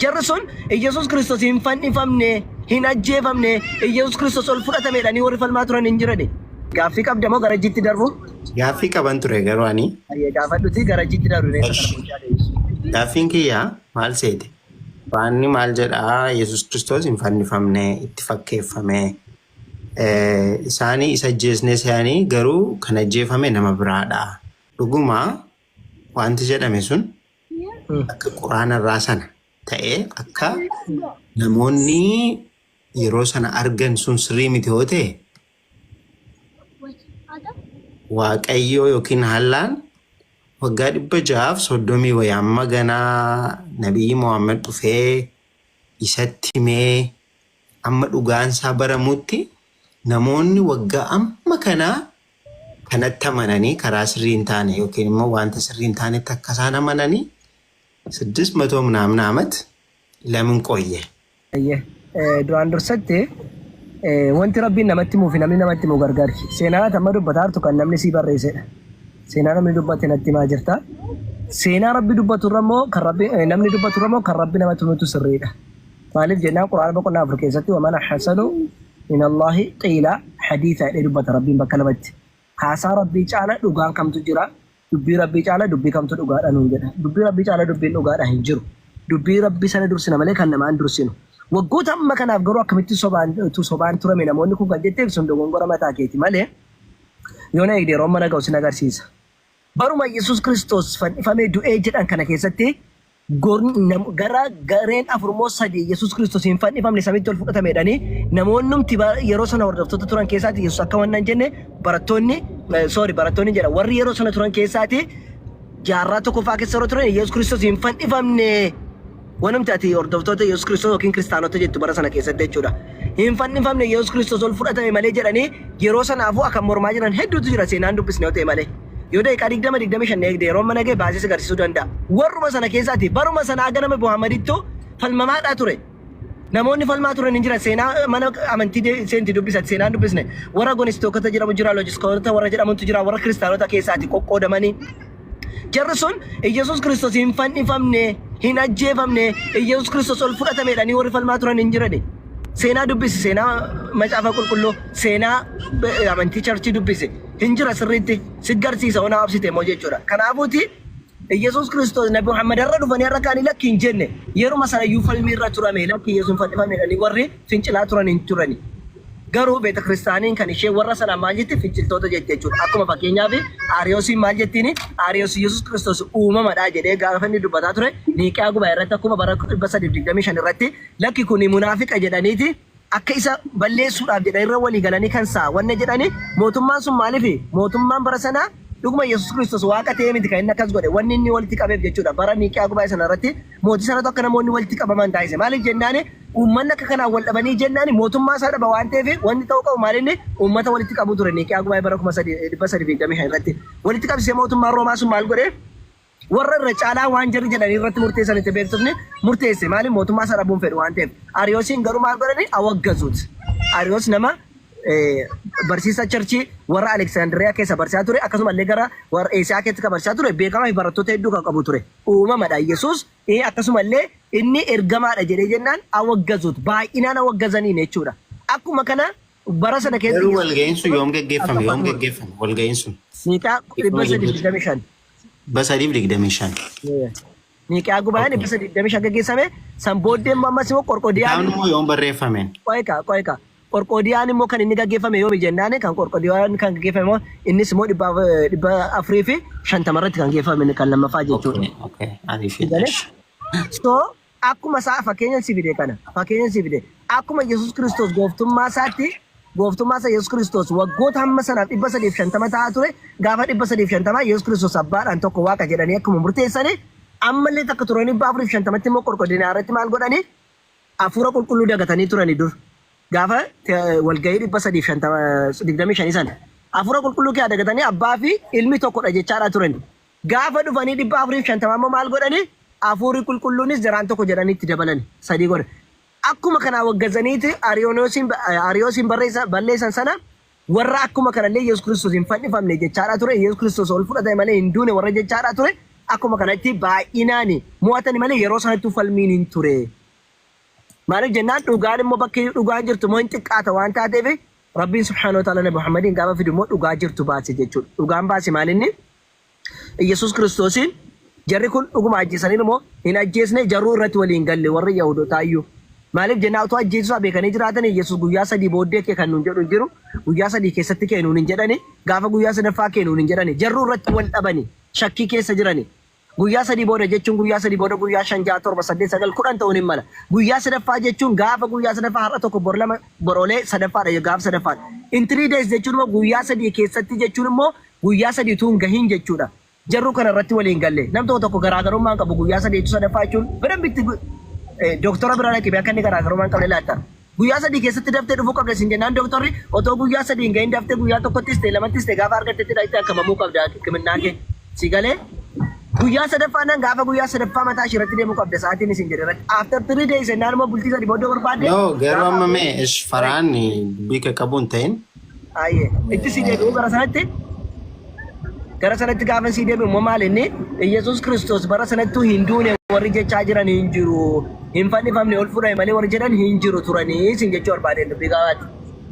Jarri sun Iyyasuus Kiristoos hin fannifamne, hin ajjeefamne, Iyyasuus Kiristoos ol fudhatame jedhanii warri falmaa turan hin jirani. Gaaffii qabda moo gara jitti darbu? Gaaffii qaban ture garuu ani. Hayyee gaafadhuti gara jitti darbu reessa kana Esh. booddee adeemsu. Gaaffiin kiyya maal seete? Quraanni maal jedhaa Yesuus Kiristoos hin fannifamne itti fakkeeffame. Isaanii isa ajjeesne se'anii garuu kan ajjeefame nama biraadha. Dhuguma wanti jedhame sun akka quraana irraa sana ta'ee akka namoonni yeroo sana argan sun sirrii miti yoo ta'e Waaqayyoo yookiin Allaan waggaa 630 wayii amma ganaa Nabiyyi Muhammad dhufee isatti himee amma dhugaansaa baramutti namoonni waggaa amma kanaa kanatti amananii karaa sirrii hin taane yookiin immoo wanta sirrii hin taanetti akka isaan amananii ስድስት መቶ ምናምን ዓመት ለምን ቆየ? Eeyyee. Duraan dursatti wanti Rabbiin namatti himuu fi namni namatti himu gargari. Seenaa ati amma dubbataa jirtu kan namni sii barreessedha. Seenaa namni dubbate natti himaa jirta. Seenaa Rabbi dubbatu irra immoo kan Rabbi namni dubbatu irra immoo kan Rabbi namatti himutu sirriidha. Maaliif jennaan Qur'aana boqonnaa 4 keessatti waman ahsanu minallahi qiila hadiisa jedhee dubbata Rabbiin bakka lamatti. Haasaa Rabbii caala dhugaan kamtu jira? Dubbii Rabbii caala dubbii kamtu dhugaadha nuun jedha. Dubbii Rabbii caala dubbiin dhugaadha hin jiru. Dubbii Rabbii sana dursina malee kan namaa hin dursinu. Waggoota amma kanaaf garuu akkamitti sobaan utuu sobaan turame namoonni kun kan jetteef sun dogongora mataa keeti malee yoo na eegde yeroo mana ga'u sin agarsiisa. Baruma Yesuus Kiristoos fannifamee du'ee jedhan kana keessatti gara gareen afur moo sadi Yesuus Kiristoos hin fannifamne samitti ol fudhatame jedhanii namoonnumti yeroo sana hordoftoota turan keessaati Yesuus akka wannan hin jenne barattoonni sorry barattoonni jedha warri yeroo sana turan keessaati jaarraa tokkoffaa keessa yeroo turan Yesuus Kiristoos hin fannifamne wanumti ati hordoftoota Yesuus Kiristoos yookiin kiristaanota jettu bara sana keessatti jechuudha. Hin fannifamne Yesuus Kiristoos ol fudhatame malee jedhanii yeroo sanaafuu akka mormaa jiran hedduutu jira seenaan dubbisne yoo ta'e malee. Yoo daqiiqaa 20, 25 na eegde yeroon mana ga'e baasee si agarsiisuu danda'a. Warruma sana keessaati baruma sana haga nama Muhammadittuu falmamaadhaa ture. Namoonni falmaa turan hin jiran seenaa mana amantii seenti dubbisati seenaan dubbisne warra gonistookota jedhamu jira loojiskoota warra jedhamantu jira warra kiristaanota keessaati qoqqoodamanii. Jarri sun Iyyasuus Kiristoos hin fannifamne, hin ajjeefamne, Iyyasuus Kiristoos ol fudhatame jedhanii warri falmaa turan hin jirani. Seenaa dubbisi, seenaa macaafa qulqulluu, seenaa amantii charchii dubbisi. Hin jira sirriitti si garsiisa onaa obsite immoo jechuudha. Kanaafuuti Iyyasuus Kiristoos Nabi Muhammad har'a dhufanii har'a kaanii lakki hin jenne yeruma sanayyuu falmii irra turame lakki Iyyasuus hin fannifamne jedhanii warri fincilaa turan hin turani. Garuu beetakiristaaniin kan ishee warra sanaan maal jetti finciltoota jetti jechuudha. Akkuma fakkeenyaaf Aariyoosiin maal jettiin Aariyoos Iyyasuus Kiristoos uumamadha jedhee gaafa inni dubbataa ture Niiqiyaa gubaa'ee irratti akkuma bara 325 irratti lakki kun munaafiqa jedhaniiti akka isa balleessuudhaaf jedhan irra walii galanii kan saa wanna jedhani mootummaan sun maaliif mootummaan bara sanaa dhuguma Yesuus Kiristoos waaqa ta'ee miti kan inni akkas godhe wanni inni walitti qabeef jechuudha bara Niiqiyaa gubaa'ee sana irratti mootii sanatu akka namoonni walitti qabaman taasise maaliif jennaani uummanni akka kanaan wal dhabanii jennaani mootummaa isaa dhaba waan ta'eef wanni ta'uu qabu maal inni uummata walitti qabuu ture Niiqiyaa gubaa'ee bara 3325 irratti walitti qabsiisee mootummaan Roomaa sun maal godhe Warra irra caalaa waan jarri jedhanii irratti murteessan itti beeksifne murteesse. Maaliif mootummaa isaa dhabuun fedhu waan ta'eef. Ariyoosiin garuu maal godhani awaggazuut. Ariyoos nama barsiisa charchii warra Aleksaandiriyaa keessa barsiisaa ture akkasuma illee gara warra Eesiyaa keessa kan barsiisaa ture beekamaa fi barattoota hedduu kan qabu ture. Uumamadha Yesuus akkasuma illee inni ergamaadha jedhee jennaan awaggazuut baay'inaan awaggazaniin jechuudha. Akkuma kana bara sana keessa Garuu Yesuus walga'iin sun yoom geggeeffame? Yoom akka geggeeffame walga'iin sun? Niiqaa 325. 325. Niiqiyaa gubaa'een 325 geggeessame. San booddee immoo ammas immoo Qorqodiyaan Kitaabni immoo yoom barreeffame? Qoyka qoyka. Qorqodiyaan immoo kan inni gaggeeffame yoomi jennaan kan Qorqodiyaan kan gaggeeffame immoo innis immoo 450 irratti kan gaggeeffame kan lammaffaa jechuudha. Okay, okay. Ariif Galee? So Akkuma isaa fakkeenyan si fide kana fakkeenyan si fide akkuma Yesuus Kiristoos gooftummaa isaatti gooftummaa isaa Yesuus Kiristoos waggoota hamma sanaaf 350 ta'aa ture gaafa 350 Yesuus Kiristoos abbaadhaan tokko waaqa jedhanii akkuma murteessanii ammallee takka turanii 450tti immoo qorqodinaa irratti maal godhanii hafuura qulqulluu dagatanii turanii dur gaafa walgahii 325 sana hafuura qulqulluu kee dagatanii abbaa fi ilmi tokkodha jechaadhaa turani. Gaafa dhufanii 450 immoo maal godhani? Hafuurri Qulqulluunis jaraan tokko jedhanii itti dabalani. Sadii godhan. Akkuma kanaa waggazaniiti Ariyonoosiin Ariyoosiin barreessa balleessan sana warra akkuma kanallee Yesuus Kiristoos hin fannifamne jechaadhaa ture. Yesuus Kiristoos ol fudhatame malee hin duune warra jechaadhaa ture. Akkuma kanatti baay'inaan mo'atani malee yeroo sanattuu falmiin hin ture. Maaliif jennaan dhugaan immoo bakki dhugaan jirtu immoo hin xiqqaata waan taateef Rabbiin subhaanahu wa ta'ala Nabi Muhammadiin gaafa fidu immoo dhugaa jirtu baase jechuudha. Dhugaan baase maalinni? Iyyasuus Kiristoosiin jarri kun dhuguma ajjeesaniiru moo hin ajjeesne jarruu irratti walii hin galle warri Yahudotaayyuu. Maaliif jennaan utuu ajjeesuu isaa beekanii jiraatanii Iyyasuus guyyaa 3 booddee kee kan nuun jedhu hin jiru guyyaa 3 keessatti kee nuun hin jedhani gaafa guyyaa sadaffaa kee nuun hin jedhani jarruu irratti wal dhabani shakkii keessa jirani. Guyyaa 3 booda jechuun guyyaa 3 booda guyyaa 5, 6, 7, 8, 9, 10 ta'uun hin mala. Guyyaa sadaffaa jechuun gaafa guyyaa sadaffaa har'a tokko bor lama bor olee sadaffaadha gaafa sadaffaadha. In 3 days jechuun immoo guyyaa 3 keessatti jechuun immoo guyyaa 3 utuu hin gahin jechuudha. Jarruu kana irratti walii hin galle. Nam tokko tokko garaagarummaa hin qabu guyyaa 3 jechuun sadaffaa jechuun በደንብ itti doktora bira dhaqi akka inni garaagarummaa hin qabne laatta. Guyyaa 3 keessatti daftee dhufuu qabda siin jennaan doktorri otoo guyyaa 3 hin gahin daftee guyyaa tokkottis ta'e lamattis ta'e gaafa argattetti dhaqxee akkamamuu qabda hikiminnaa kee. Si galee? Guyyaa sadaffaa naan gaafa guyyaa sadaffaa mataa ishee irratti deemuu qabda sa'aatiin isin jedhe irratti. After 3 days jennaan immoo bultii 3 booddee barbaadde No, garuu gaafa amma afurii. mee ish faraan dubbii kee qabu hin ta'in. Ayyee. Itti si deebi'uu gara sanatti gara sanatti gaafa si deebi'u immoo maal inni Iyyasuus Kiristoos bara sanattuu hin duune warri jechaa jiran hin jiru. Hin fannifamne ol fudhame malee warri jedhan hin jiru turanii isin jechuu barbaadeen dubbii gaafaati.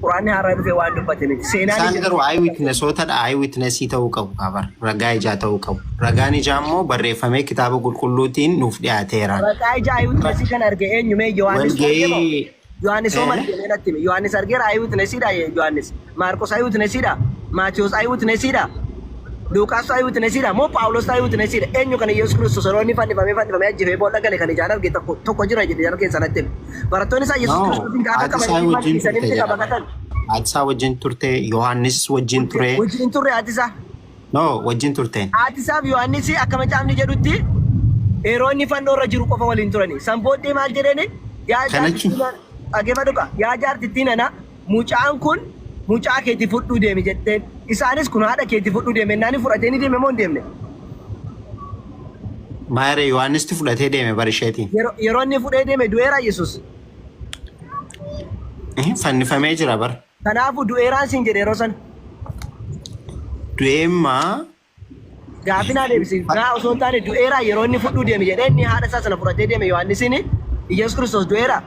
Quraanni haaraa dhufee waan dubbate miti. Seenaan Isaan ija garuu eye witnessootadha. Eye witnessii ta'uu qabu kabar. Ragaa ijaa ta'uu qabu. Ragaan ijaa immoo barreeffamee kitaaba qulqulluutiin nuuf dhiyaateera. Ragaa ijaa eye witnessii kan arge eenyu mee Yohaannis arge moo? Walgahii Yohaannis hoo eh? arge mee natti himi. Yohaannis argeera eye witnessiidha Yohaannis. Maarqos eye witnessiidha. Maatiyos eye witnessiidha. Luuqaas eye witnessiidha moo Phaawulos eye witnessiidha? Eenyu kan Yesuus Kiristoos yeroo inni fannifamee fannifamee ajjeefamee boolla gale kan ijaan arge tokko tokko jira jedhe jara keessaa natti himi. Barattoonni isaa Yesuus No, Kiristoosiin gaafa haati isaa qabanii wajjin turte fannisanii itti jedhama. qabatan. Haati isaa wajjin turte, Yohaannis wajjin ture. Wajjin hin turre haati isaa. No, wajjin turte. Haati isaa fi Yohaannis akka macaafni jedhutti yeroo inni fannoo irra jiru qofa waliin turani. San booddee maal jedheeni? Yaa Kana jaartittii jechuun nana, dhaggeeffadhu kaa. Yaa jaartittii nana, mucaan kun mucaa keeti fudhuu deemi jetteen. Isaanis kun haadha keeti fudhuu deemi jennaan fudhatee ni deeme moo hin deemne? Maayiree Yohaannisti fudhatee deeme bar isheetiin. Yeroo inni fudhee deeme du'eera Yesuus. Fannifamee jira bar. Kanaafuu du'eeraan siin jedhe yeroo sana. Du'eemmaa Gaaffii naa deebisi. Naa osoo hin taane du'eeraa yeroo inni fudhuu deeme jedhee inni haadha isaa sana fudhatee deeme Yohaannisiin Iyyasuus Kiristoos du'eeraa.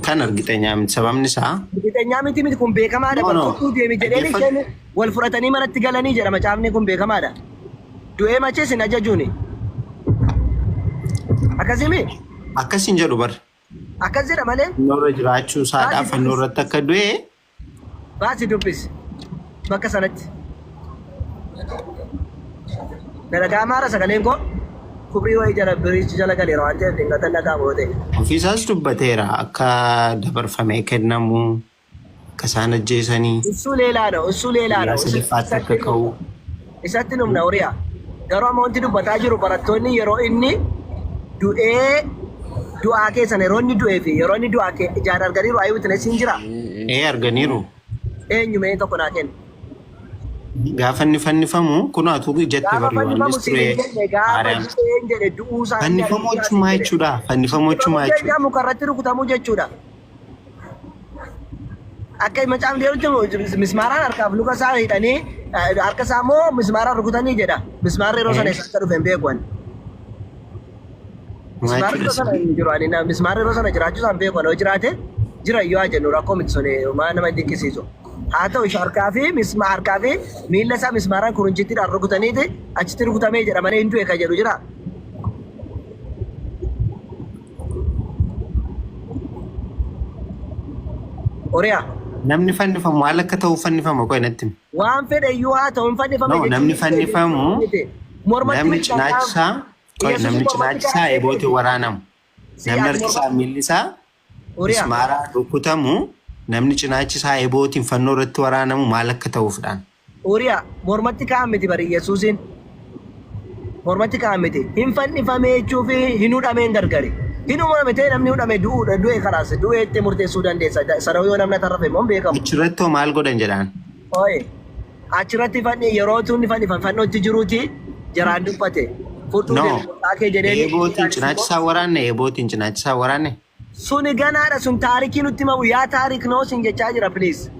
Kan argiteenyaa miti sababni isaa. Argiteenyaa miti miti kun beekamaadha No, bar no. fudhuu deeme jedheen Dhaggeeffadhu. isheen wal fudhatanii manatti galanii jedha macaafni kun beekamaadha. Du'ee machees hin ajajuuni. Akkasimi? Akkas hin jedhu bar. Akkas jedha malee. Fannoo irra jiraachuu isaadhaa Baasi fannoo dubbisi. irratti akka du'e Baasi dubbisi. Bakka sanatti. Na dhaga'amaara sagaleen koo? Kubrii wayii jala biriichi jala galeera waan ta'eef dingatan dhaga'ama yoo ta'e. Ofiisaas dubbateera akka dabarfamee kennamu akka isaan ajjeesanii Issuu leelaa ነው እሱ ሌላ guyyaa ነው sadaffaatti akka isatti ka'u. Isatti numna horiya. Garuu amma wanti dubbataa jiru barattoonni yeroo inni du'ee du'aa keessan yeroo inni du'ee fi yeroo inni du'aa kee ijaan arganiiru ayi witness hin jira. Ee arganiiru. Eenyu mee tokko naa kenni. Gaafa inni fannifamu kun atuu jette Gaafa bar fannifamu Yohaannis siin ture hin jenne gaafa Maariyaam. du'een jedhe du'uu isaa inni Fannifamuu arguu isaa jechuun siin maa jedhe. jechuudha? Fannifamuu jechuun Fannifamuu maa jechuudha? jecha muka irratti rukutamuu jechuudha. Akka macaafni jedhutti mismaaraan harkaaf luka isaa hidhanii harka isaa immoo mismaaraan rukutanii jedha. Mismaarri yeroo sana eessa akka dhufe hin beeku ani. Maal Mismaarri jechuudha yeroo sana sun? hin jiru ani mismaarri yeroo sana jiraachuu isaa hin beeku ani yoo jiraate jira iyyuu haa jennu rakkoo miti sun maa nama hin dinqisiisu. Haa ta'u isa harkaa fi misma harkaa fi miilla isaa mismaaraan kurunchittiidhaan rukutaniiti achitti rukutamee jedha malee hin du'e kan jedhu jira. Oriyaa. Namni fannifamu maal akka ta'u fannifama qoy natti himi. Waan fedhe iyyuu haa ta'u hin fannifame No, jechuun namni miti fannifamu miti. Mormatti namni miti kan cinaachi qaama. isaa qoy Yesuus namni mormatti cinaachi kan isaa eebootiin waraanamu. Si Namni ati harki isaa mormatti miilli isaa Oriyaa. mismaaraan rukutamu namni cinaachi isaa eebootiin fannoo irratti waraanamu maal akka ta'uufidhaan. Uuriyaa, mormatti ka'an miti bari Yesuusiin. Mormatti ka'an miti. Hin fannifame jechuu fi hin hudhameen gargari. Hin hudhame ta'e namni hudhame du'uudha du'e kalaas du'e itti murteessuu dandeessa. Sana yoo namni atarrafe immoo hin beekamu. Achirratti hoo maal godhan jedhaan? Ooye. Achirratti fanni yeroo tunni fannifan fannootti jiruuti jaraan dubbate. Fudhuu No. deemi maqaa kee jedheen Eebootiin isaanis cinaachi immoo isaa waraanne eebootiin cinaachi isaa waraanne. Suni ganaadha sun taarikii nutti himamu yaa taarik noo sin jechaa jira please.